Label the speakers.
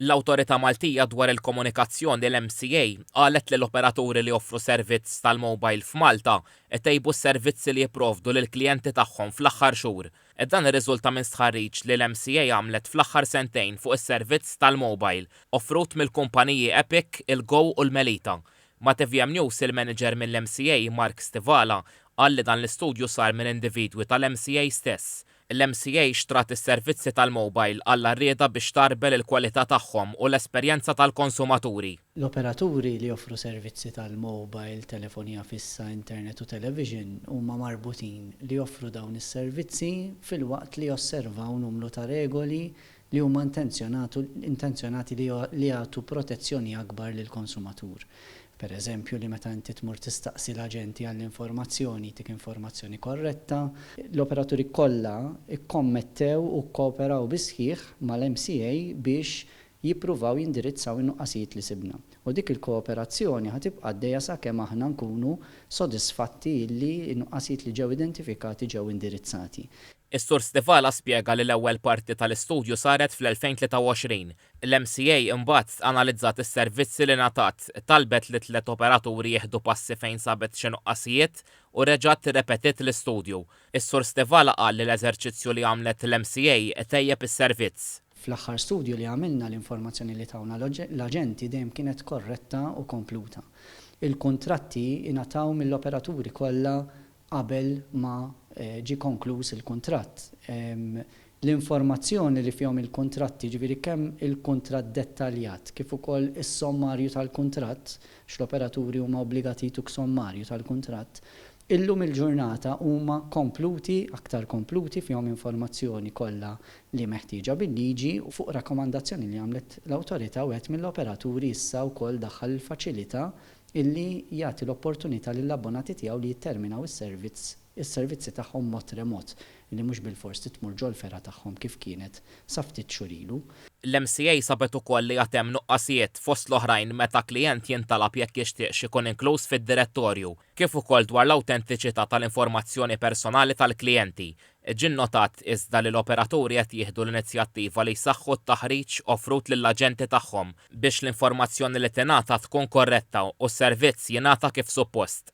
Speaker 1: L-Awtorità Maltija dwar il-Komunikazzjoni, l-MCA, qalet li l-operaturi li joffru servizz tal-mobile f'Malta tejbu s-servizzi li jipprovdu lill-klijenti tagħhom fl-aħħar xhur. Dan irriżulta minn stħarriġ li l-MCA għamlet fl-aħħar sentejn fuq is-servizz tal-mobile offrut mill-kumpaniji Epic, il-Go u l-Melita. Ma' tvm News il-manager mill-MCA Mark Stivala qal li dan l-istudju sar minn individwi tal-MCA stess. L-MCA xtrat is-servizzi tal-mobile għall-għarrieda biex tgħarbel il-kwalità tagħhom u l-esperjenza tal-konsumaturi.
Speaker 2: L-operaturi li joffru servizzi tal-mobile, telefonija fissa, internet u television huma marbutin li joffru dawn is-servizzi filwaqt li josservaw numru ta' regoli li huma intenzjonati li jagħtu protezzjoni akbar lill-konsumatur. Per eżempju, li meta inti tmur tistaqsi l-aġenti għall-informazzjoni, jtik informazzjoni korretta. L-operaturi kollha kkommettew u kkooperaw bis-sħiħ mal-MCA biex jippruvaw jindirizzaw in-nuqqasijiet li sibna. U dik il-kooperazzjoni ħa tibqa' għaddejja sakemm aħna nkunu sodisfatti li n-nuqqasijiet li ġew identifikati ġew indirizzati.
Speaker 1: Is-Sur Stivala spjega li l-ewwel parti tal-istudju saret fl-2023. L-MCA imbagħad analizzat is-servizzi li ngħatat, talbet lit-tliet operaturi jieħdu passi fejn sabet xi nuqqasijiet u reġgħet irrepetiet l-istudju. Is-Sur Stivala qal li l-eżerċizzju li għamlet l-MCA tejjeb is-servizz.
Speaker 2: Fl-aħħar studju li għamilna l-informazzjoni li tawna l-aġenti dejjem kienet korretta u kompluta. Il-kuntratti ingħataw mill-operaturi kollha qabel ma ġie konkluż il-kuntratt. L-informazzjoni li fihom il-kuntratti, jiġifieri kemm il-kuntratt dettaljat kif ukoll is-sommarju tal-kuntratt, għax l-operaturi huma obbligati jtuk sommarju tal-kuntratt, illum il-ġurnata huma kompluti, aktar kompluti, fihom informazzjoni kollha li meħtieġa bil-liġi u fuq rakkomandazzjoni li għamlet l-Awtorità wieħed mill-operaturi issa wkoll daħħal il-faċilità illi jagħti l-opportunità lill-abbonati tiegħu li jitterminaw is-servizz is-servizzi tagħhom mod remot, illi mhux bilfors trid tmur ġol-fergħa tagħhom kif kienet sa ftit xhur ilu.
Speaker 1: L-MCA sabet ukoll li għad hemm nuqqasijiet fost l-oħrajn meta klijent jintalab jekk jixtieqx ikun inkluż fid-direttorju, kif ukoll dwar l-awtentiċità tal-informazzjoni personali tal-klijenti. Ġie nnotat iżda li l-operaturi qed jieħdu l-inizjattiva li jsaħħu t-taħriġ offrut lill-aġenti tagħhom biex l-informazzjoni li tingħata tkun korretta u s-servizz jingħata kif suppost.